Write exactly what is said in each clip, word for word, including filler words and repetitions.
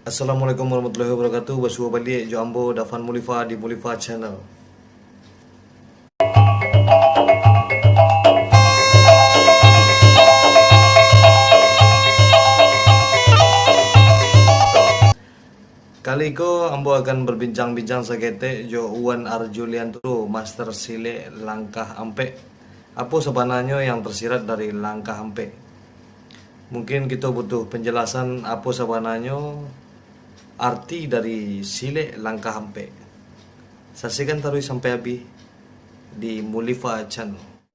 Assalamualaikum warahmatullahi wabarakatuh. Basuo baliak jo ambo, Dafan Mulifa, di Mulifa Channel. Kali ko ambo akan berbincang-bincang saketek jo Wan Arjulianto, master silek langkah ampek. Apo sabananyo yang tersirat dari langkah ampek? Mungkin kito butuh penjelasan apo sabananyo arti dari silek langkah ampek. Saksikan taruih sampai abih di Mulifa Channel.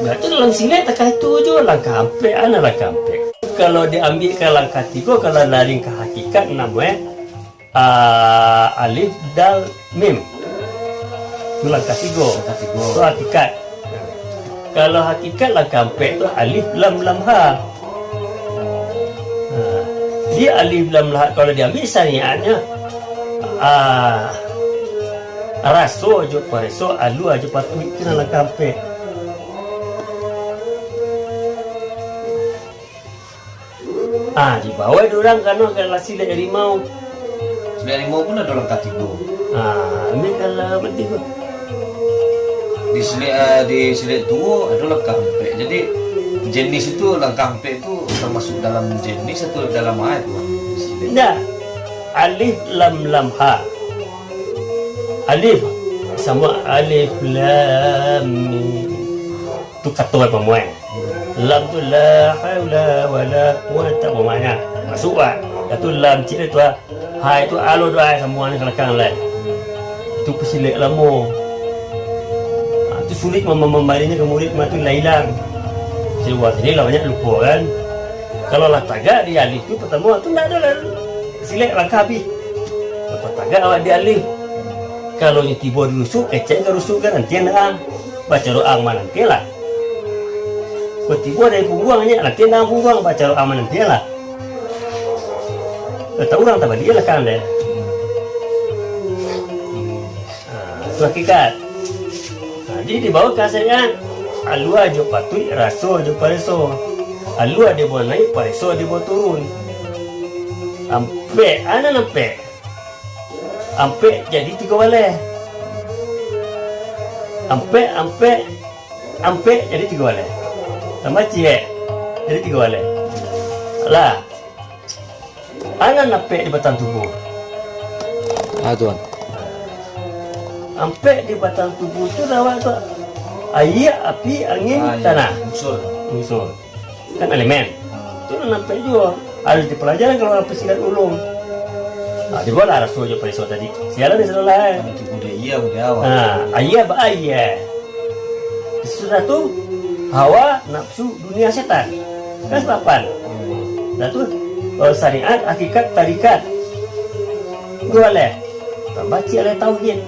Berarti dalam silek takah itu jo langkah ampek, ana langkah ampek. Kalau diambiak ka langkah tigo, kalau laring ka hakikat, namo eh, ah, alif, dal, mim. Tu langkah tigo. Langkah tigo. Tu hakikat. Kalau hakikat langkah ampek tu alif, lam, lam, ha. Ha. Di alif, lam, lam, ha, kalau diambiak syariatnyo, ah, raso jo pareso, alua jo patuik, tu nan langkah ampek. Ah, di bawah dek urang kano ka silek harimau. Silek harimau pun ado langkah tigo. Ah, ambiak ka lah mati ko. Di silek, ah, di silek tuo ado langkah ampek. Jadi, jenis itu langkah ampek tu termasuk dalam jenis atau dalam apo tu? Di silek. Ndak. Alif, lam, lam, ha. Alif samo alif, lam, mim. Tu kato pamuai. Lam tu la haula wala quwata, umpamanya. Masuk, Pak. Dah tu lam cik tu, ah. Hai tu alo doa samuanyo ka lakang lai. Tu pasilek lamo. Ha, tu sulik mem-, mem-, mambarinyo ka murid mah tu lah ilang. Siwa tadi lah banyak lupo kan. Kalau lah tagak di alif tu, pertamo tu ndak ado lah silek langkah abih. Lah tagak awak di alif. Kalau nyo tibo di rusuk, kecek ka rusuk kan, nanti ndak. Baco doa mananti lah. Kok tibo dari pungguang nyo, nanti ndak pungguang, baco doa mananti lah. Lah tahu urang tabaliak lah kan deh. Ha, tu hakikat. Ha, jadi dibawa ka syariat. Alua jo patuik, raso jo pareso. Alua dibawa naik, pareso dibawa turun. Ampek, ana ampek. Ampek jadi tigo baleh. Ampek, ampek, ampek jadi tigo baleh. Tambah ciek, jadi tigo baleh. Lah. Anan ampek di batang tubuah. Ah, tuan. Ampek di batang tubuah tu lawan tu aia, api, angin, ah, iya, tanah. Unsur. Unsur. Kan elemen. Ah. Tu nan ampek juo. Harus dipelajaran kalau urang pesilat ulung. Ah, dibawalah raso jo pareso tadi. Sialan di sinan lah, eh. Kalau tibo di aia, di awak. Ah, aia ba aia. Sudah tu, hawa, nafsu, dunia, setan. Kan salapan. Dah tu, eh, syariat, hakikat, tarikat. Duo aleh. Tambah ciek aleh tauhid.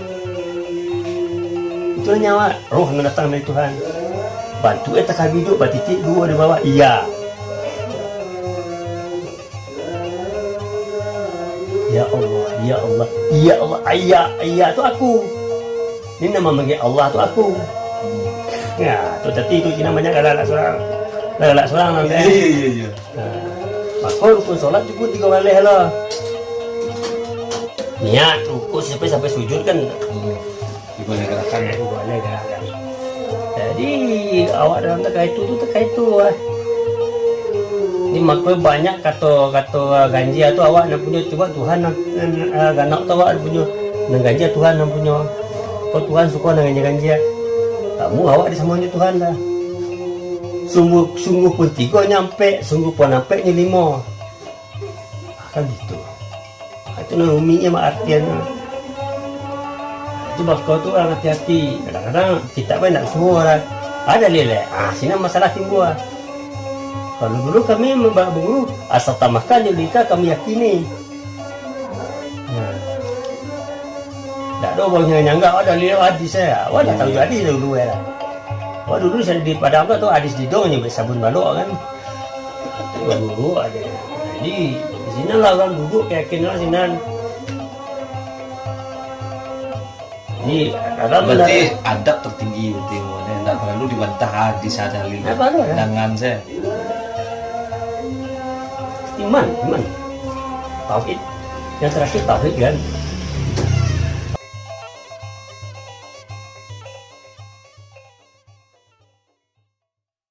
Itulah nyawa, roh nan datang dari Tuhan. Bantuak eh takah biduak, batitik duo di bawah. Iya. Ya Allah, ya Allah, ya Allah, ayah, ayah tu aku. Ni nan mamanggil Allah tu aku. Ya, tu tadi tu Cina banyak galak-galak surang. Galak-galak surang nan. Iya, iya, iya, iya. Nah, mako rukun solat cukup tigo baleh lah. Niat, rukuk, sampai, sampai sujud kan. Hmm. Tigo baleh garakan. Tigo baleh garakan. Jadi, awak dalam takah itu tu, takah itu lah. Ni mako banyak kato-kato, ah, ganjia tu awak nan punyo, cubo Tuhan nan, nan, ah, ganok tu awak nan punyo. Nan ganjia Tuhan nan punyo. Kok Tuhan suko nan ganjia-ganjia. Kamu awak disamoan jo Tuhan lah. Sungguh, sungguh pun tigo nyo ampek, sungguh pun ampek nyo limo. Kan gitu. Itu nan rumitnyo mak artiannyo. Itu bako tu urang hati-hati. Kadang-kadang kitab kan ndak suruh lah. Ada lilek. Ah, sinan masalah timbul. Kalau dulu kami membak guru, asal tamatkan jo lingka kami yakini. Nah. Ndak ado urang nyangga ada lilek hadis eh. Awak ndak tahu hadis dulu eh lah. Awak dulu di Padang tu, tu hadis didong je sabun balok kan. Dulu aja. Jadi, di sinan lah urang duduk, keyakinan sinan. Jadi, dalam berarti adab tertinggi berarti, ndak perlu dibantah hadis ada lilek. Ndak perlu, ya. Dengan saya. Iman, iman. Tauhid. Yang terakhir tauhid kan.